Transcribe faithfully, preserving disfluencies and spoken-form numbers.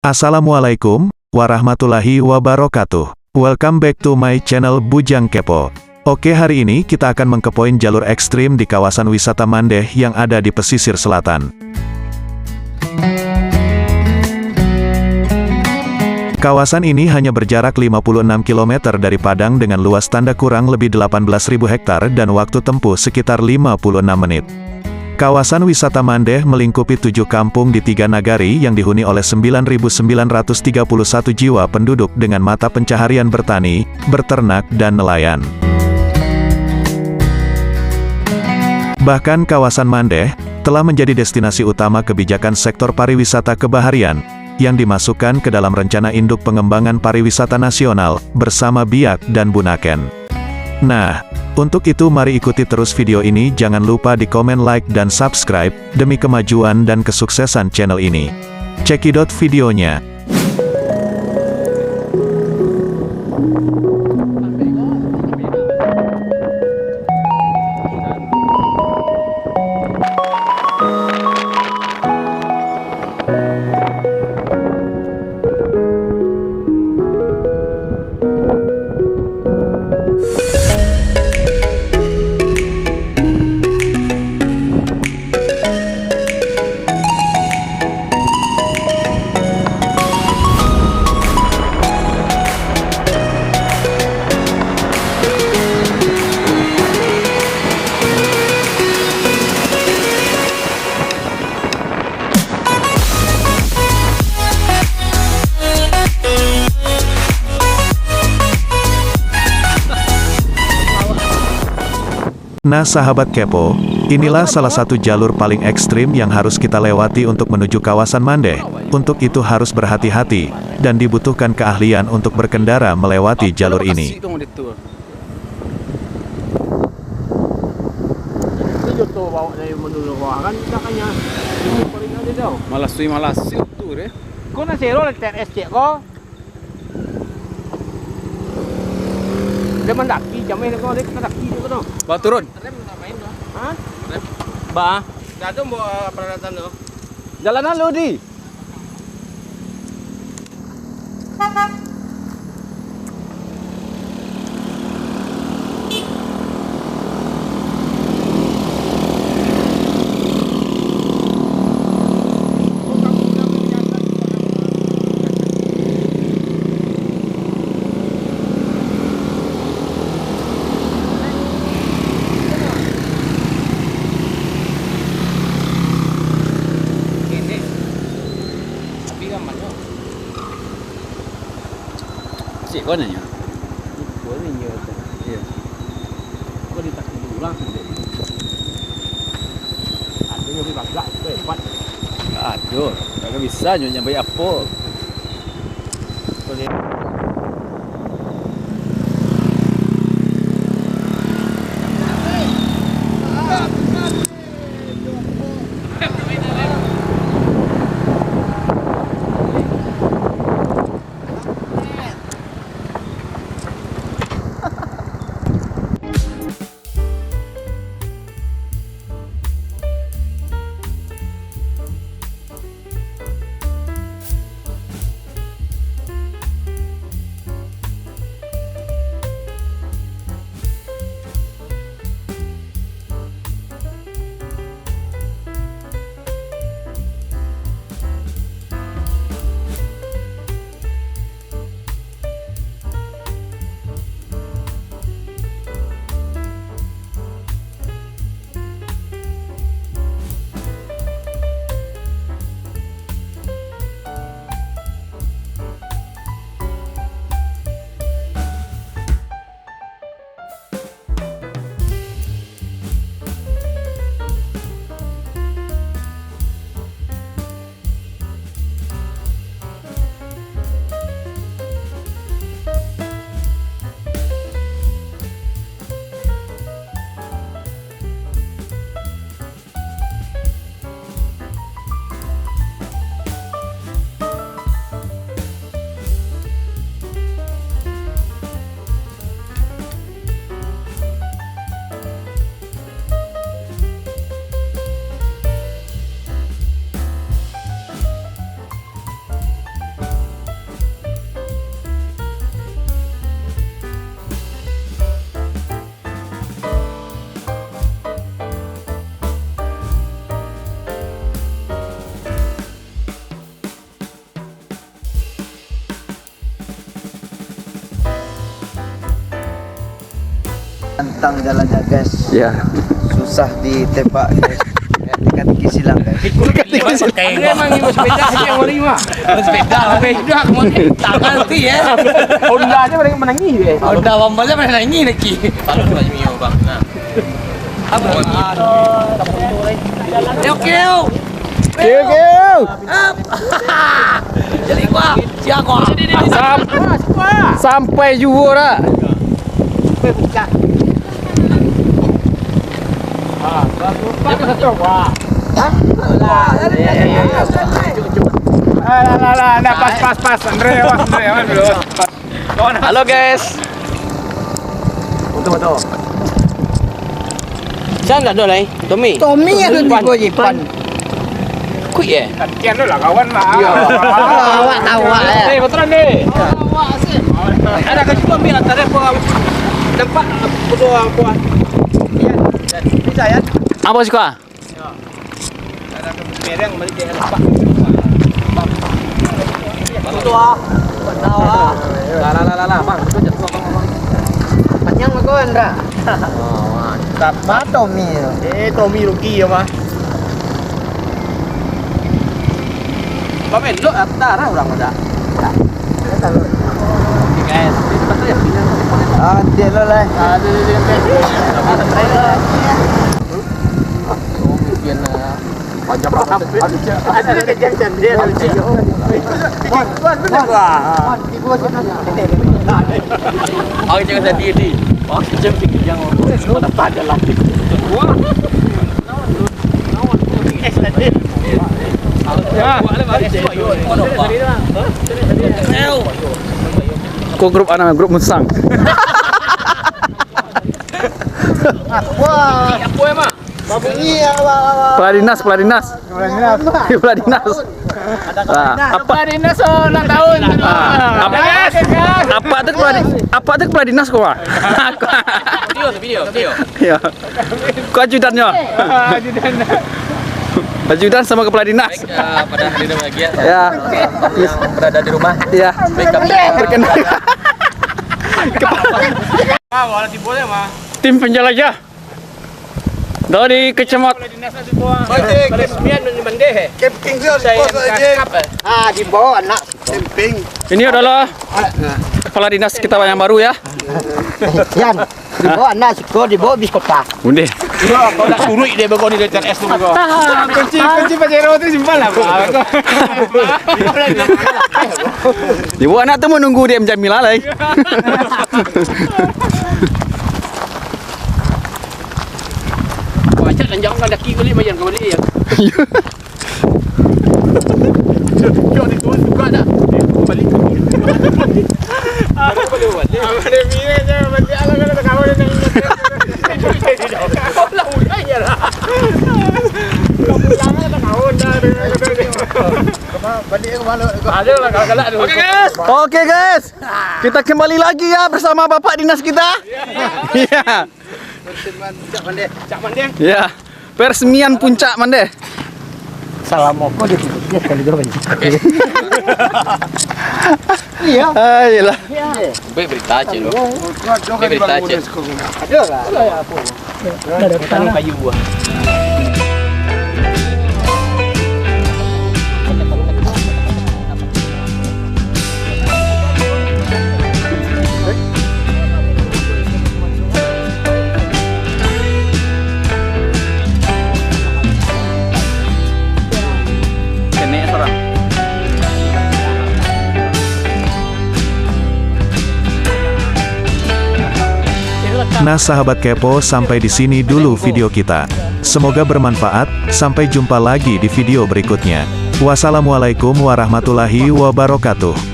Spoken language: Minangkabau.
Assalamualaikum warahmatullahi wabarakatuh. Welcome back to my channel Bujang Kepo. Oke, hari ini kita akan mengkepoin jalur ekstrim di kawasan wisata Mandeh yang ada di pesisir selatan. Kawasan ini hanya berjarak lima puluh enam kilometer dari Padang dengan luas tanda kurang lebih delapan belas ribu hektar dan waktu tempuh sekitar lima puluh enam menit. Kawasan wisata Mandeh melingkupi tujuh kampung di tiga nagari yang dihuni oleh sembilan ribu sembilan ratus tiga puluh satu jiwa penduduk dengan mata pencaharian bertani, berternak, dan nelayan. Bahkan kawasan Mandeh telah menjadi destinasi utama kebijakan sektor pariwisata kebaharian yang dimasukkan ke dalam Rencana Induk Pengembangan Pariwisata Nasional bersama Biak dan Bunaken. Nah, untuk itu mari ikuti terus video ini, jangan lupa di komen, like, dan subscribe demi kemajuan dan kesuksesan channel ini. Cekidot videonya. Nah, sahabat Kepo, inilah salah satu jalur paling ekstrim yang harus kita lewati untuk menuju kawasan Mandeh. Untuk itu harus berhati-hati, dan dibutuhkan keahlian untuk berkendara melewati jalur ini. Malasui, malasui tu deh. Ko nan sero lah T R S cek ko. Dia mandaki, jameh ko, dia mandaki tu tu. Ba turun. Rem tak main tu. Hah? Rem. Ba. Dah tu buat peralatan tu. Jalanan lu, Di. Tapi kan banyak. Cik, kau nanya? Kau nanya. Iya. Kau ditakuti orang tu, dek. Ada yang boleh bagak, itu hebat. Aduh, kagak bisa nyo nyampai apa. Kau lihat. Tantang jalannya, guys. Ya. Susah ditembak, guys. Dekat tinggi silang, guys. Dekat tinggi silang. Dia emang ibu sepeda, dia mau lima. Sepeda, sepeda, kemana? Tak ngerti, ya. Honda aja pada menangis, ya. Honda Bamba aja pada nangis, lagi. Kalau tu, Mio, Bang. Nah. Apa? Yo, yo. Yo, yo. Jadi gua, siap gua. Sam-, sampai juo dah. Lah, lah, lah, lah, pas, pas, pas. Andre, awas, Andre, awas dulu. Halo, guys. Untung, untung. Siapa ndak ada lai? Tommy. Tommy ado tigo je, Pan. Kuik, eh? Kasihan tu lah, kawan lah. Yo. Awak tahu, awak, eh. Eh, betulan deh. Ada kau cuba ambil antara apa, nampak apa tu, apa? Bisa, ya? Apa suka? Mereng balik dia nampak. Bagus tu, ah. Lah, lah, lah, lah, lah. Bang, tu jatuh, bang, bang. Panjang kau, Andra. Oh, mantap. Mana Tommy tu? Eh, Tommy rugi ya, mah. Bang, elok lah, tak arah orang muda. Oke, guys. Ini betul ya, ini. Ah, dia lo lah. Ah, dia, dia, dia, dia. Apa, apa, apa? Panjang banget. Ada, ada, ada, ada, ada. Wah. Aku jangan sedih, di. Wah, kejam sih, kejam. Mana pada lagi. Wah. Ko grup anak, grup musang. Wah. Babunyi, apa, apa? Kepala dinas, kepala dinas. Kepala dinas. Kepala dinas. Ah, apa? Kepala dinas, oh, ulang tahun. Ah, apa? Apa tu kepala di-, apa tu kepala dinas kau, ah? Video, video, video. Ya. Kau ajudannya? Ah, ajudan. Ajudan sama kepala dinas. Baik, eh, pada hadirin bahagia. Ya. Yang berada di rumah. Ya. Baik, kami perkenalkan. Wah, wala tibo ya, mah. Tim penjelajah. Dari kecamatan. Camping tu di pos aja. Ah, dibawa anak camping. Ini adalah kepala dinas kita yang baru, ya. Yan, dibawa anak siko, dibawa bis kota. Bundeh. Kau nak suruh dia begoni dari C R S tu, bego. Kunci, kunci Pajero tu simpan lah, Pak. Dibawa anak tu menunggu di M Jamila lah, eh. Wah, acak dan jangan daki balik, mayan ka balik ya. Yo, diturun juga dah. Balik. Balik, balik. Abang dia bini je, balik alam kalau tak kawan dia. Kau lah mulai ya lah. Kau pulang lah, tak kawan dah. Balik ke mana? Ada lah, galak-galak tu. Oke, guys. Oke, guys. Kita kembali lagi ya bersama Bapak Dinas kita. Iya. Cak Mandeh. Cak Mandeh. Ya. Peresmian Puncak Mandeh. Salam moko di dia sekali dulu. Iya. Ah, iyalah. Baik berita aja lo. Baik berita aja. Ada lah. Ada apa? Ada tanah kayu buah. Nah, sahabat kepo, sampai di sini dulu video kita. Semoga bermanfaat, sampai jumpa lagi di video berikutnya. Wassalamualaikum warahmatullahi wabarakatuh.